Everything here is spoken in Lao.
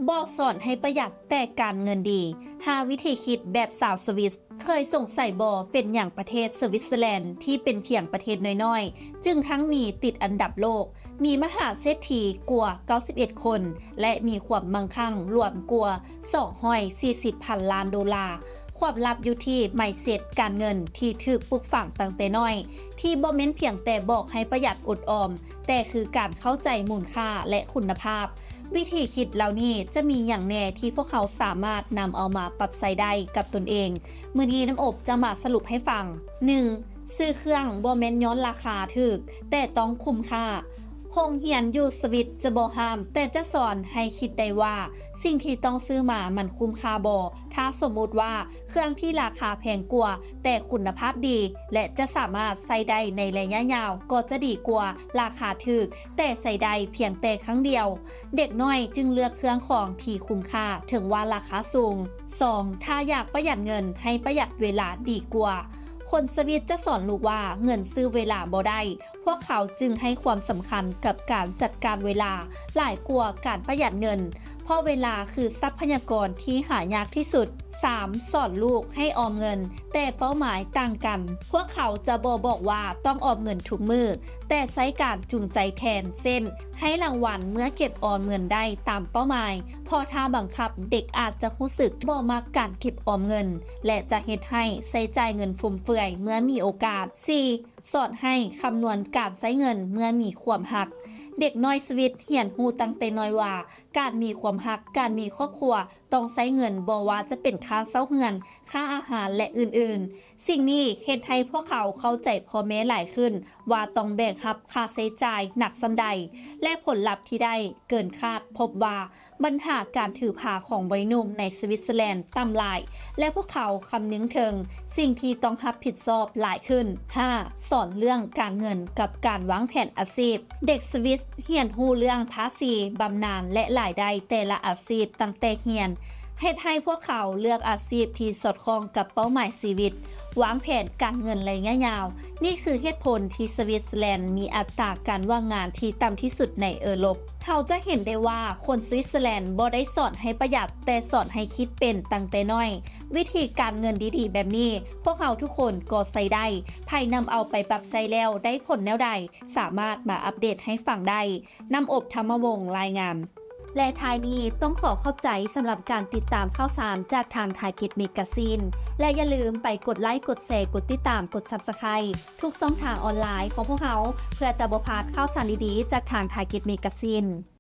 ບອກສອນໃຫ້ປະຢັດແຕ່ການເງິນດີ ຫ້າວິທີຄິດແບບຊາວສະວິດ. ເຄີຍສົງໄສບໍ່ ເປັນຫຍັງປະເທດສະວິດເຊີແລນ ທີ່ເປັນພຽງປະເທດນ້ອຍໆ ຈຶ່ງທັງມີຕິດອັນດັບໂລກ, ມີມະຫາເສດຖີກວ່າເກົ້າສິບເອັດຄົນ ແລະ ມີຄວາມມັ່ງຄັ່ງລວມກວ່າສອງຮ້ອຍສີ່ສິບພັນລ້ານໂດລາ? ຄວາມລັບຢູ່ທີ່ໄມເຊັດການເງິນທີ່ຖືກປຸກຝັງຕັ້ງແຕ່ນ້ອຍ ທີ່ບໍ່ແມ່ນພຽງແຕ່ບອກໃຫ້ປະຢັດອົດອອມ, ແຕ່ຄືການເຂົ້າໃຈມູນຄ່າ ແລະ ຄຸນນະພາບ. ວິທີຄິດເຫຼົ່ານີ້ຈະມີຫຍັງແດ່ທີ່ພວກເຮົາສາມາດນຳເອົາມາປັບໃຊ້ໄດ້ກັບຕົນເອງ? ມື້ນີ້ນ້ຳອົບຈະມາສະຫຼຸບໃຫ້ຟັງ. ໜຶ່ງ, ຊື້ເຄື່ອງບໍ່ແມ່ນຍ້ອນລາຄາຖືກ, ແຕ່ຕ້ອງຄຸ້ມຄ່າ. ໂຮງຮຽນຢູ່ສະວິດຈະບໍ່ຫ້າມ, ແຕ່ຈະສອນໃຫ້ຄິດໄດ້ວ່າ ສິ່ງທີ່ຕ້ອງຊື້ມາມັນຄຸ້ມຄ່າບໍ່. ຖ້າສົມມຸດວ່າເຄື່ອງທີ່ລາຄາແພງກວ່າ ແຕ່ຄຸນນະພາບດີ ແລະ ຈະສາມາດໃຊ້ໄດ້ໃນໄລຍະຍາວ ກໍຈະດີກວ່າລາຄາຖືກ ແຕ່ໃຊ້ໄດ້ພຽງແຕ່ຄັ້ງດຽວ. ເດັກນ້ອຍຈຶ່ງເລືອກເຄື່ອງຂອງທີ່ຄຸ້ມຄ່າ ເຖິງວ່າລາຄາສູງ. ສອງ, ຖ້າຢາກປະຢັດເງິນ ໃຫ້ປະຢັດເວລາດີກວ່າ. ຄົນສະວິດຈະສອນລູກວ່າເງິນຊື້ເວລາບໍ່ໄດ້. ພວກເຂົາຈຶ່ງໃຫ້ຄວາມສຳຄັນກັບການຈັດການເວລາຫຼາຍກວ່າການປະຢັດເງິນ, ເພາະເວລາຄືຊັບພະຍາກອນທີ່ຫາຍາກທີ່ສຸດ. ສາມ, ສອນລູກໃຫ້ອອມເງິນ ແຕ່ເປົ້າໝາຍຕ່າງກັນ. ພວກເຂົາຈະບໍ່ບອກວ່າຕ້ອງອອມເງິນທຸກມື້, ແຕ່ໃຊ້ການຈູງໃຈແທນ, ເຊັ່ນ ໃຫ້ລາງວັນເມື່ອເກັບອອມເງິນໄດ້ຕາມເປົ້າໝາຍ, ເພາະຖ້າບັງຄັບ, ເດັກອາດຈະຮູ້ສຶກບໍ່ມັກການເກັບອອມເງິນ ແລະ ຈະເຮັດໃຫ້ໃຊ້ຈ່າຍເງິນຟຸມເຟືອຍເມື່ອມີໂອກາດ. ສີ່, ສອນໃຫ້ຄຳນວນການໃຊ້ເງິນເມື່ອມີຄວາມຮັກ. ເດັກນ້ອຍສະວິດຮຽນຮູ້ຕັ້ງແຕ່ນ້ອຍວ່າ ການມີຄວາມຮັກ, ການມີຄອບຄົວ ຕ້ອງໃຊ້ເງິນ, ບໍ່ວ່າຈະເປັນຄ່າເຊົ່າເຮືອນ, ຄ່າອາຫານ ແລະ ອື່ນໆ. ສິ່ງນີ້ເຮັດໃຫ້ພວກເຂົາເຂົ້າໃຈພໍ່ແມ່ຫຼາຍຂຶ້ນວ່າຕ້ອງແບກຮັບຄ່າໃຊ້ຈ່າຍໜັກສ່ຳໃດ ແລະ ຜົນລັບທີ່ໄດ້ເກີນຄາດ ພົບວ່າບັນຫາການຖືພາຂອງໄວໜຸ່ມໃນສະວິດເຊີແລນຕ່ຳຫຼາຍ ແລະ ພວກເຂົາຄຳນຶງເຖິງສິ່ງທີ່ຕ້ອງຮັບຜິດຊອບຫຼາຍຂຶ້ນ. ຫ້າ, ສອນເລື່ອງການເງິນກັບການວາງແຜນອາຊີບ. ເດັກສະວິດຮຽນຮູ້ເລື່ອງພາສີ, ບຳນານ ແລະ ລາຍໄດ້ແຕ່ລະອາຊີບຕັ້ງແຕ່ຮຽນ, ເຮັດໃຫ້ພວກເຂົາເລືອກອາຊີບທີ່ສອດຄ່ອງກັບເປົ້າໝາຍຊີວິດ, ວາງແຜນການເງິນໄລຍະຍາວ. ນີ້ຄືເຫດຜົນທີ່ສະວິດເຊີແລນມີອັດຕາການວ່າງງານທີ່ຕ່ຳທີ່ສຸດໃນເອີຣົບ. ເຮົາຈະເຫັນໄດ້ວ່າຄົນສະວິດເຊີແລນບໍ່ໄດ້ສອນໃຫ້ປະຢັດ, ແຕ່ສອນໃຫ້ຄິດເປັນຕັ້ງແຕ່ນ້ອຍ. ວິທີການເງິນດີໆແບບນີ້ ພວກເຮົາທຸກຄົນກໍໃຊ້ໄດ້. ໃຜນຳເອົາໄປປັບໃຊ້ແລ້ວໄດ້ຜົນແນວໃດ? ສາມາດມາອັບເດດໃຫ້ຟັງໄດ້. ນ້ຳອົບ ທຳມະວົງ ລາຍງານ. ແລະ ທ້າຍນີ້ຕ້ອງຂໍຂອບໃຈສຳລັບການຕິດຕາມຂ່າວສານຈາກທາງ Target Magazine ແລະ ຢ່າລືມໄປກົດໄລ, ກົດແຊ, ກົດຕິດຕາມ, ກົດ Subscribe ທຸກຊ່ອງທາງອອນລາຍຂອງພວກເຮົາ ເພື່ອຈະບໍ່ພາດຂ່າວສານດີໆຈາກທາງ Target Magazine.